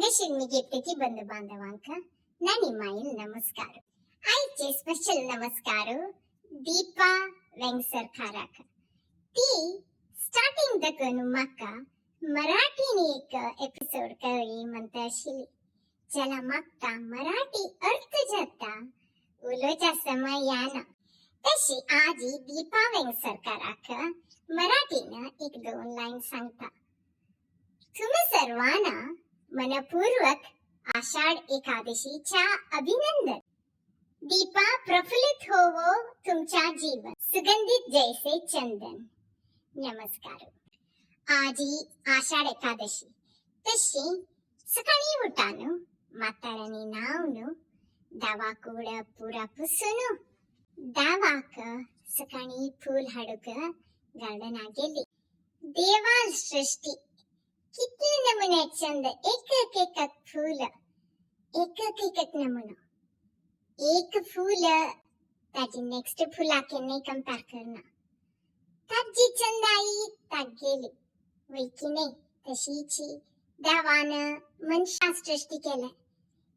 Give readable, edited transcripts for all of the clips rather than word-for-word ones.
इंग्लिशीन मिगे प्रति बंधू बांधवांक नानी माईल नमस्कार. आयचे स्पेशल नमस्कार दीपा वेंगसरकाराक. ती स्टार्टिंग दकून म्हाका मराठीन एक एपिसोड करी म्हणता आशिल्ली, ज्याला म्हाका मराठी अर्थ जाता उलोवच्या समय याना. तशी आजी दीपा वेंगसरकाराक मराठीन एक दोन लाईन सांगता. तुम्ही सर्वांना मनपूर्वक आषाढ एकादशीच्या अभिनंदन. दीपा, प्रफुल्लित होवो तुमच्या जीवन, सुगंधित जैसे चंदन. नमस्कार. आजी आषाढ एकादशी. तशी सकाळी उठानु, म्हाताऱ्यांनी न्हावनु, दावा कूड पुरा पुसून, दावाक सकाळी फूल हाडूक गार्डना गेली. देवाल सृष्टी कितले नमुने चंद, एक एक एक फूल, एक एक एक नमुनो. एक फूल ताजी नेक्स्ट फुला केन्नाय कंपेर करना. ताजी चंदाई तागेली, वय की नाही? तशीची देवान मनशा सृष्टी केले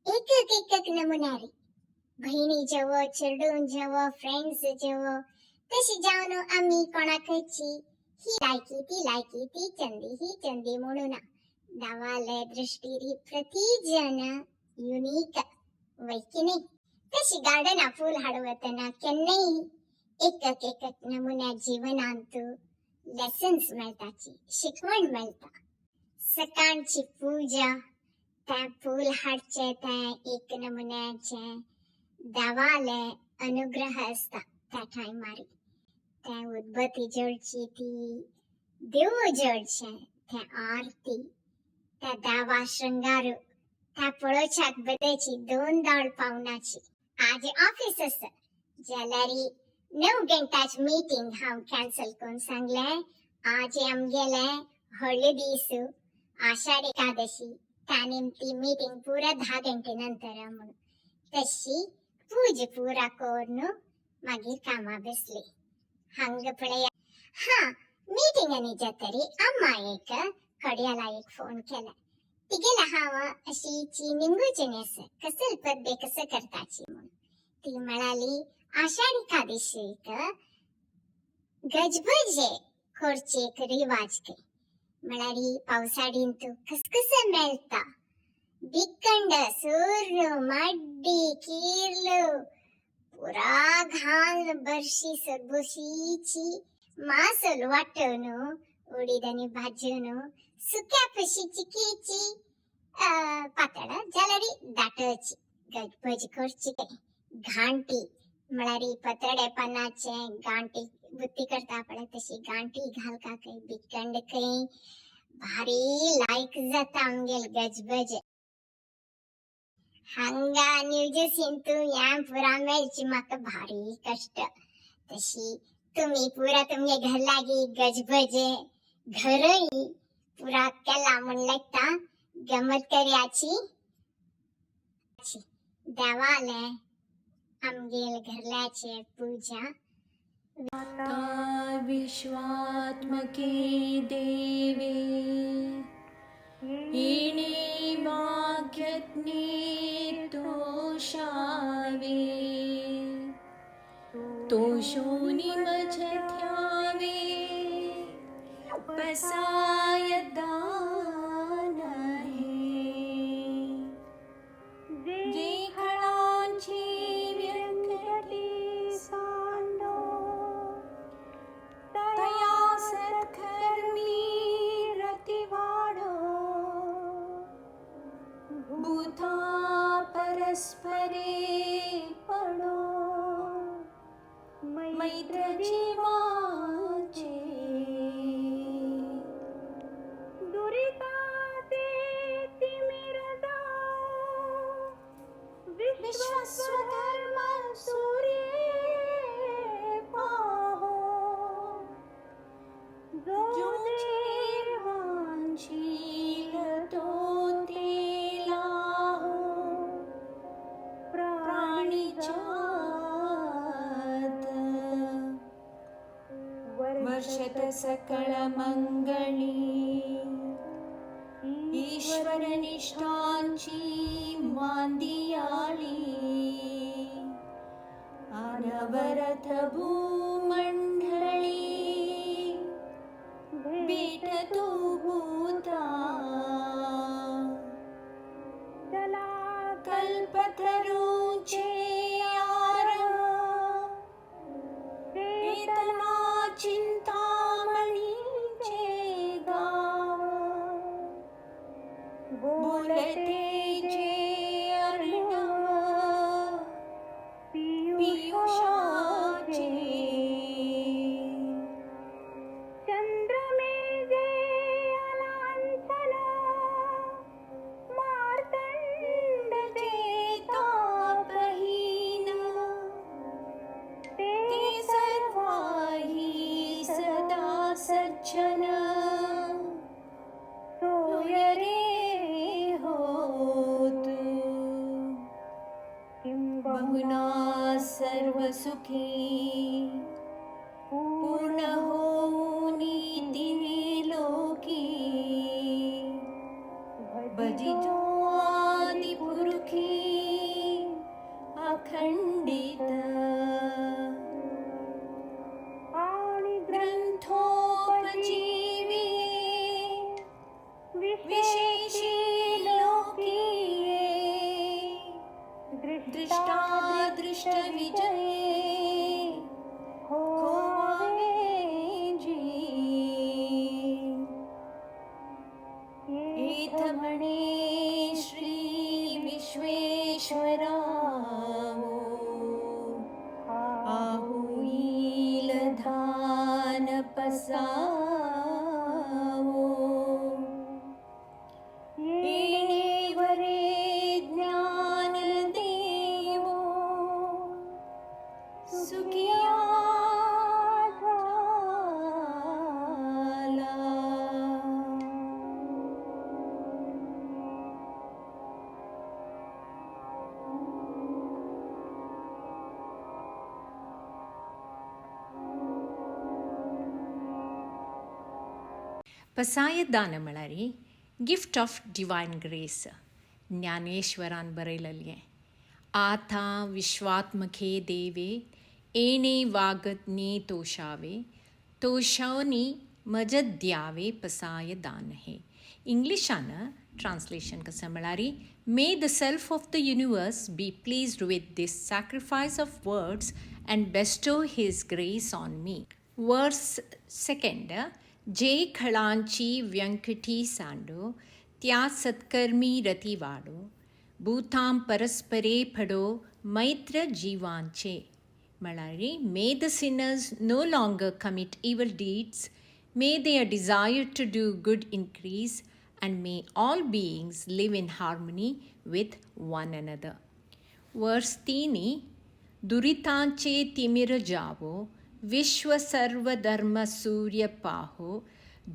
एक एक एक एक नमुन्यारी. बहिणी जेवो, चेडून जेवो, फ्रेंड्स जेवो, तशी जावन आमी कोणाकची ही लायकी, ती लायकी, ती चंदी, ही चंदी म्हणूना. देवाले दृष्टीरी प्रति जन युनिक, वय की नाही? तशी गार्डना फूल हाडवतना केन्नाय एक एक एक एक नमुन्या जीवनांत लेसन्स मेळटाची, शिकवण मेळटा. सकाळची पूजा, तें फूल हाडचें, तें एक नमुन्याचें देवाले अनुग्रह आसता. त्या टायमार तें उदबत्ती जळची, ती देव जळचें, तें आरती, त्या देवा शृंगार, त्या पळोवच्याक बद्याची दोन दोळ पावनाची. आज ऑफिस आसा जाल्यार 9 घंटाच मीटिंग हांव कॅन्सल करून सांगलें, आज आमगेले व्हडले दीस आषाढ एकादशी, त्या निमती मीटिंग पुरा 10 घंटे नंतर म्हणून. तशी पूज पुरा करून मागीर कामा बसली. हांगा पळया, हा मीटिंग आनी जातरी अम्मा एक कड्याला एक फोन केला. तिगेला हांव अशी निंगूचे नेस कसल पद्दे कसं करताची म्हणून. ती म्हणाली, आषाढ एकादशीक गजबजे करचे एक रिवाज खंय. म्हळ्यार पावसाडीन तूं खसखस मेळटा, बिकंड सूर्ण माड्डी किर्ल पुरा घाल, बरशी सरबोशीची मासल वाटून, उडीद आनी भाजून, सुक्या पशी चिकीची पातळ जाल्यार दाटची गजबज करची. घांटी म्हळ्यार पतरडे पानाचे गांठी बुत्ती करता पळय, तशी गांठी घालका खंय, बिकंड खंय. भारी लायक जाता आमगेल गजबज. हांगा न्यू जर्सीन तूं ह्या पुरा मेळची म्हाका भारी कश्ट. तशी तुमी पुरा तुमगे घर लागी गजबज घरय पुरा केला म्हण लागता. गमत करयाची. देवाले आमगेल घरल्याचे पूजा. माता विश्वात्मके देवे, एणे वाक्यज्ञे तोषावे, तोषोनि मझ थ्यावे, पसाय दान हे. जे खळांची व्यंकटी सांडो, तया सत्कर्मी रतिवाडो, भूता परस्परे पडो, मैत्र जीवाचे. दुरिताते तिमिर जाओ, विश्वस्वधर्म सूर्ये पाहो, जो जो वांछील तो ते लाहो, प्राणी प्राणी जात. वर्षत सकळ मंगळी. ईश्वरनिष्ठांची मांदियाळी अनवरत भूमंडळी भेटतो भूता चला कल्पतरूचे आरव चेतना चिंतामणीचे गाव बोलते जे अर्णव पियुषाचे चंद्रमेजे अलांछन मार्तंड जे तापहीन ते ते सर्वाही सदा सज्जन सोयरे सोयरे होत किं बहुना सर्वसुखी पूर्ण होऊनी तिने लोकी भजितो आदिपुरुखी अखंडित आणि ग्रंथोपजीवी विशेषी लोकी दृष्टादृष्टविजये खोवावे जी एथ म्हणे श्री विश्वेश्वरावो आहुईल धान पसावो येणे वरे ज्ञान देवो सुखिया झाला. पसायदान म्हळ्यार गिफ्ट ऑफ डिवायन ग्रेस. ज्ञानेश्वरान बरयलेलें आतां विश्वात्मके देवे एणे वागज्ञे तोषावे तोषवनी मज द्यावे पसाय दान हे. इंग्लिशान ट्रान्सलेशन कसं म्हळ्यार may the self of the universe be pleased with this sacrifice of words and bestow his grace on me. Verse second. जे खळांची व्यंकटी सांडो त्या सत्कर्मी रती वाडो भूतां परस्परे फडो मैत्र जीवांचे. म्हळ्यार may the sinners no longer commit evil deeds, may their desire to do good increase, and may all beings live in harmony with one another. Verse तीन. दुरितांचे तिमिर जावो विश्व सर्वधर्म सूर्य पाहो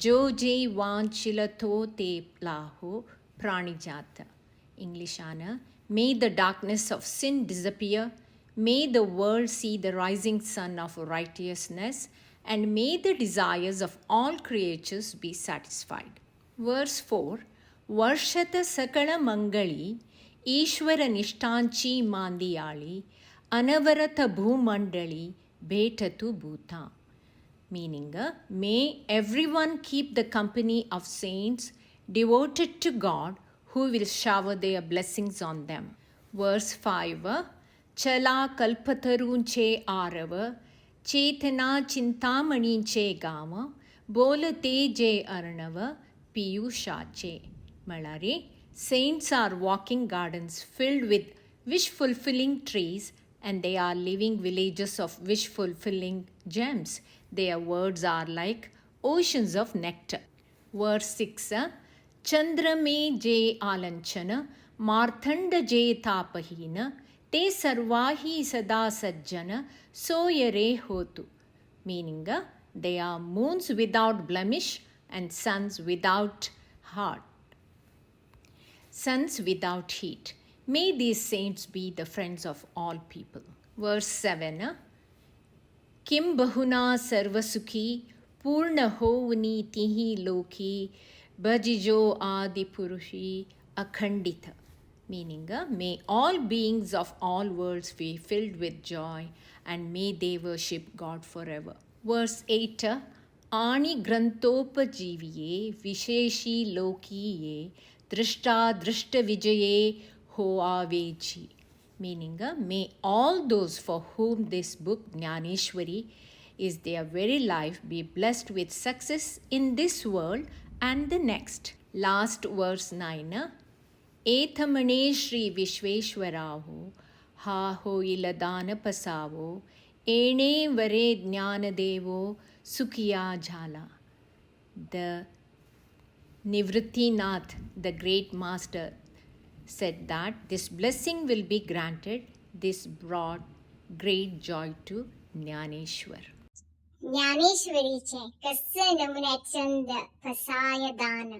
जो जे वांछिल तो ते लाहो प्राणिजात. इंग्लिशान may the darkness of sin disappear, may the world see the rising sun of righteousness, and may the desires of all creatures be satisfied. Verse 4. वर्षत सकळ मंगळी ईश्वर निष्ठांची मांदियाळी अनवरत भूमंडळी भेटतु भूता. Meaning, may everyone keep the company of saints devoted to God who will shower their blessings on them. Verse 5. चला कल्पतरूंचे आरव चेतना चिंतामणींचे गाव बोलते जे अर्णव पियुषाचे. म्हळ्यार saints are walking gardens filled with wish fulfilling trees and they are living villages of wish fulfilling gems. Their words are like oceans of nectar. Verse 6. चंद्रमे जे आलंचन मार्तंड जे तापहीन ते सर्वाही सदा सज्जन सोयरे होतु. Meaning, they are moons without blemish and suns without heart, suns without heat. May these saints be the friends of all people. Verse 7. किं बहुना सर्वसुखी पूर्ण होऊनी तिही लोकी भजिजो आदिपुरुषी अखंडित. Meaning, may all beings of all worlds be filled with joy and may they worship God forever. Verse 8. आणि ग्रंथोपजीविये विशेषी लोकीये दृष्टा दृष्ट विजये हो आवेजी. Meaning, may all those for whom this book Jnaneshwari is their very life be blessed with success in this world and the next. Last verse 9. एथमणे Shri विश्वेश्वराहो हा होईल दान पसावो एणे वरे ज्ञानदेवो सुखिया झाला. The Nivrittinath, the great master, said that this blessing will be granted. This brought great joy to Jnaneshwar. ज्ञानेश्वरीचें कस्स नमुन्या Chand फसाय दान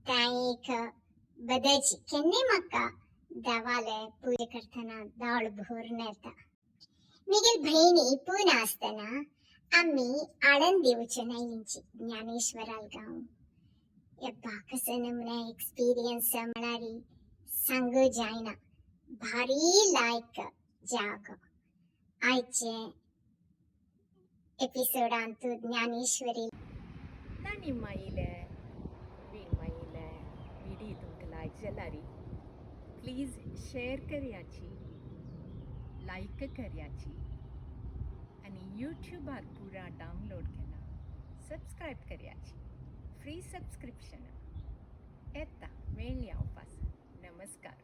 तें एक बदज केन्नाय म्हाका देवाले पुजा करतना दाळ भरून येता. मिगेल भयणी पुना आसतना आमी आळंद दिवचे आयलींची ज्ञानेश्वराल गांव. यब्बा, कसो नमुन्या एक्सपिरियन्स म्हळ्यार सांगू जायना. भारी लायक जागो. आयचे एपिसोडांत ज्ञानेश्वरी. ನಿಮ್ಮ ಇಲೆ ಮೈಲೆ ವಿಡಿಯೋ तुमकां लायक जाल्यार प्लीज शेअर करयाची, लायक करयाची आनी यूट्यूबार पुरा डावनलोड केला सबस्क्रायब करयाची. Free subscription. येता मेळया उपास. नमस्कार.